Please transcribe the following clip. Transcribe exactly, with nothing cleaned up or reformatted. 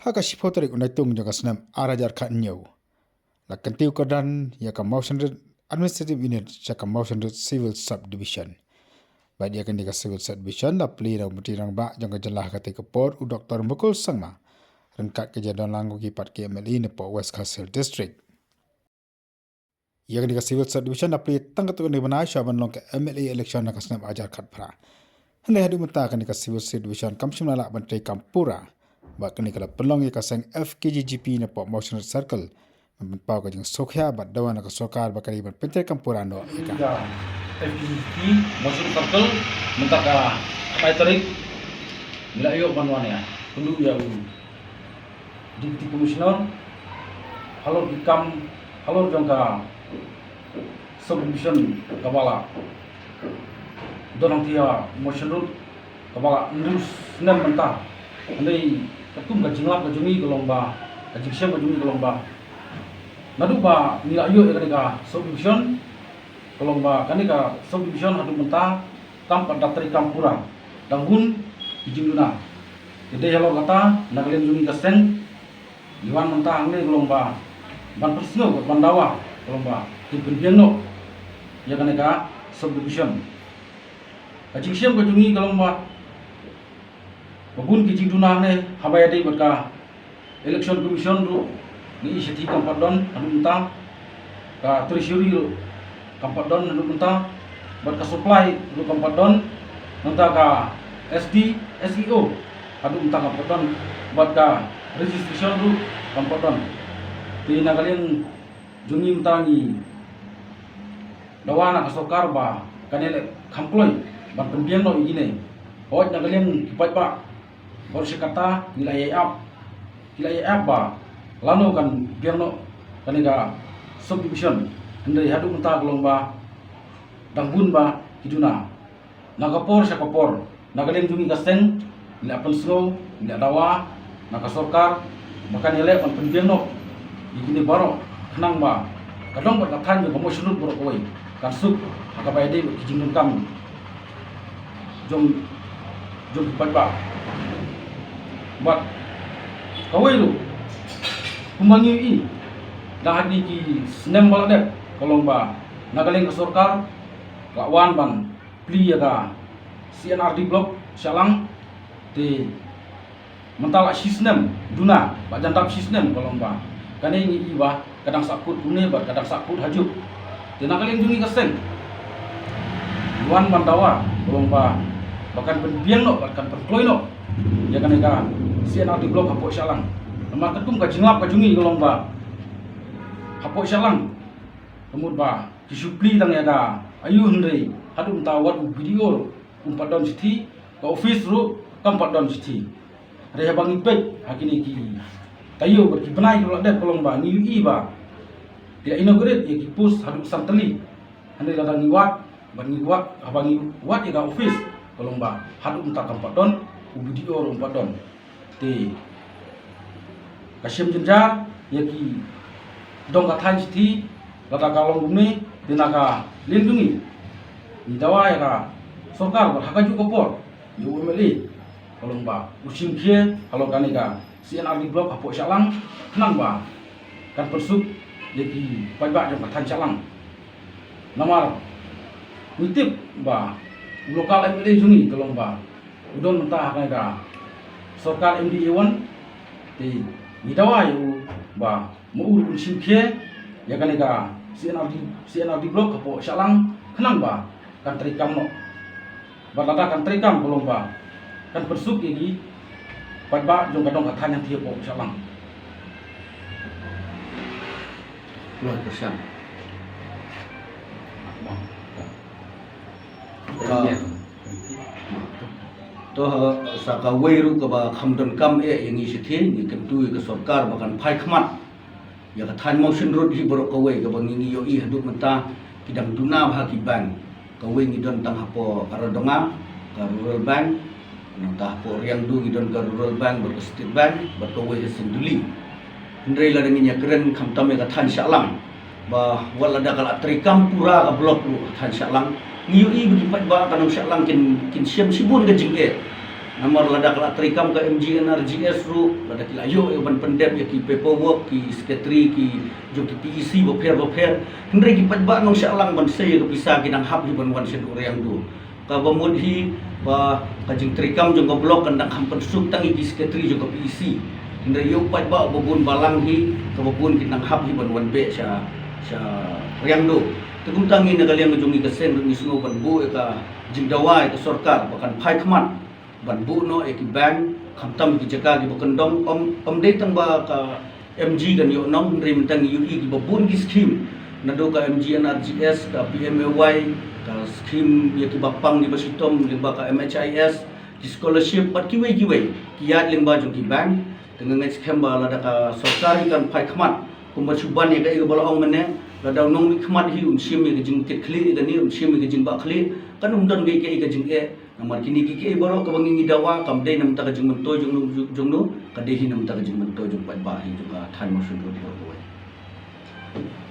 Ha ka shiphew tarik u Naitung jong ka snem ar hajar khathynñiew, la kyntiew kyrdan ïa ka Mawshynrut Administrative Unit sha ka Mawshynrut Civil Subdivision. Bad ïa kane ka Civil Subdivision la plie da u Myntri Rangbah jong ka jylla ha katei ka por, u Doctor Mukul Sangma, ryngkat ka jingdonlang ki pat ki M L A napoh West Khasi Hills District. Ïa kane ka Civil Subdivision la plie tang katto katne ka bnai shuwa ban long ka M L A election ha ka snem ar hajar khatphra. Hynrei haduh mynta kane ka Civil Subdivision kam shym la lah ban treikam pura. Bad kane ka la pynlong ïa ka seng F K J G P napoh Mawshynrut Circle ban pynpaw ka jingsngewkhia bad dawa na ka sorkar ba ka dei ban pyntreikam pura noh ïa ka. Ka F K J G P Mawshynrut Circle mynta ka khatai tarik ngi la ïoh ban wan ïa kynduh ïa u Deputy Commissioner halor ki kam, halor jong ka subdivision kaba la don hangtei ha Mawshynrut kaba la hynriew snem mynta. Hynrei katkum ka jinglap ka jong ngi ka long ba, ka jingshem ka jong ngi ka long ba, naduh ba ngi la ïoh ïa kane ka subdivision, ka long ba kane ka subdivision haduh mynta kam pat da treikam pura. Dang bun ki jingduna. Te dei halor kata na ka liang jong ngi ka seng ngi wan mynta hangne ka long ba ban pynsngew bad ban dawa ka long ba kin pynbiang noh ïa kane ka subdivision. Ka jingshem ka jong ngi ka long ba, ba bun ki jingduna hangne haba ïadei bad ka Election Commission ruh ngi i shithi kam pat don haduh mynta. Ka Treasury ruh kam pat don haduh mynta. Bad ka supply ruh kam pat don. Nangta ka S D, S E O haduh mynta kam pat don. Bad ka registration ruh kam pat don. Te na ka liang jong ngi mynta ngi dawa na ka sorkar ba kan ïaleh kham kloi ban pynbiang noh ïa kine. Hooid na ka liang ki paidbah baroh shi katta ngi la ïai ap, ki la ïai ap ba lano kan biang noh kane ka subdivision. Hynrei haduh mynta ka long ba dang bun ba ki duna. Na ka por sha ka por na ka liang jong ngi ka seng ngi la pynsngew, ngi la dawa na ka sorkar ba kan ïaleh ban pynbiang noh ïa kine baroh khnang ba ka dong bad ka thaiñ jong ka Mawshynrut baroh kawei kan suk ha kaba ïadei bad ki jingdonkam jong, jong ki paidbah. Bad kawei ruh kumba ngi ïohi da ha kine ki snem ba la dep ka long ba na ka liang ka sorkar ka la wan ban plie ïa ka C and RD Block Shillong. Te mynta la shi snem duna, ba jan dap shi snem ka long ba kane ngi i ba ka dang sahkut kumne bad ka dang sahkut hajuh. Te na ka liang jong ngi ka seng ngi wan ban dawa ka long ba, ba kan pynbiang noh bad kan pynkloi noh ïa kane ka C and RD Block hapoh Shillong. Namar katkum ka jinglap ka jong ngi ka long ba hapoh Shillong ka mut ba ki shu plie tang ïa ka aïu, hynrei haduh mynta wat u B D O ruh um pat don shithi, ka office ruh kam pat don shithi. Hynrei haba ngi peit ha kine ki taïew bad ki bnai kiba la dep ka long ba ngi ïohi ba ki la inaugurate ïa ki post haduh san tylli. Hynrei lada ngi wad, bad ngi wad, haba ngi wad ïa ka office ka long ba haduh mynta kam pat don u B D O ruh um pat don. Te ka shem jynjar ïa ki dong ka thaiñ shithi. Lada ka long kumne te na ka liang jong ngi ngi dawa ïa ka sorkar bad ha kajuh ka por ïa u M L A ka long ba u shim khie halor kane ka C and RD Block hapoh Shillong khnang ba kan pynsuk ïa ki paidbah jong ka thaiñ Shillong. Namar ngi tip ba u local M L A jong ngi ka long ba u don mynta ha kane ka sorkar M D A one. Te ngi dawa ïa u ba ma u ruh un shim khie ïa kane ka C and RD, C and RD Block hapoh Shillong khnang ba kan treikam noh. Bad lada kan treikam ka long ba kan pynsuk ïa ki paidbah jong ka dong ka thaiñ hangtei hapoh Shillong. Luar Persian. To, sa kawei ruh kaba kham donkam eh ïa ngi shithi, ngi kyntu ïa ka sorkar ba kan phai khmat ïa ka thaiñ Mawshynrut hi baroh kawei kaba ngi ngi ïohi haduh mynta ki dang duna bha ki bank. Kawei ngi don tang hapoh Aradonga ka Rural Bank, nangta hapoh Riangdo ngi don ka Rural Bank bad ka State Bank, bad kawei ha Sinduli. Hynrei lada ngin ïakren khamtam ïa ka thaiñ Shillong, ba wat lada ka la treikam pura ka block ruh ha thaiñ Shillong, ngi ïohi ba ki paidbah ka nong Shillong kin, kin shem shibun ka jingeh. Namar lada ka la treikam ka M G N R G S ruh, lada ki la ïoh ïa ban pyndep ïa ki paperwork, ki secretary, ki jong ki P E C bapher bapher, hynrei ki paidbah nongshah lang ban sei ïa ka pisa ki nang hap hi ban wan sha Riangdo. Kaba mut hi ba ka jingtreikam jong ka block kan dang kham pynsuk tang ïa ki secretary jong ka P E C. Hynrei ïa u paidbah uba bun balang hi, kaba bun ki nang hap hi ban wan beh sha sha Riangdo. Te kumta ngi na ka liang jong ngi ka seng ruh ngi sngew ban buh ïa ka jingdawa ïa ka sorkar ba kan phai khmat ban buh noh ïa ki bank, khamtam ki jaka kiba kyndong, ym ym dei tang ba ka M G kan ïoh nong, hynrei mynta ngi ïohi kiba bun ki scheme, naduh ka M G N R G S, ka P M A Y, ka scheme ïa kiba pang kiba shitom lyngba ka M H I S, ki scholarship bad kiwei kiwei ki ïaid lyngba jong ki bank. Te nga ngeit skhem ba lada ka sorkar hi kan phai khmat kumba shu ban ïa kaei kaba la ong mynne, lada u nongmihkhmat hi un shim ïa ka jingkitkhlieh ïa kane, un shim ïa ka jingbahkhlieh, kan ym don kaei kaei ka jingeh. Namar kine kiei kiei baroh kaba ngi ngi dawa kam dei na bynta ka jingmyntoi jong u, jong u, ka dei hi na bynta ka jingmyntoi jong u paidbah hi jong ka thaiñ Mawshynrut baroh kawei.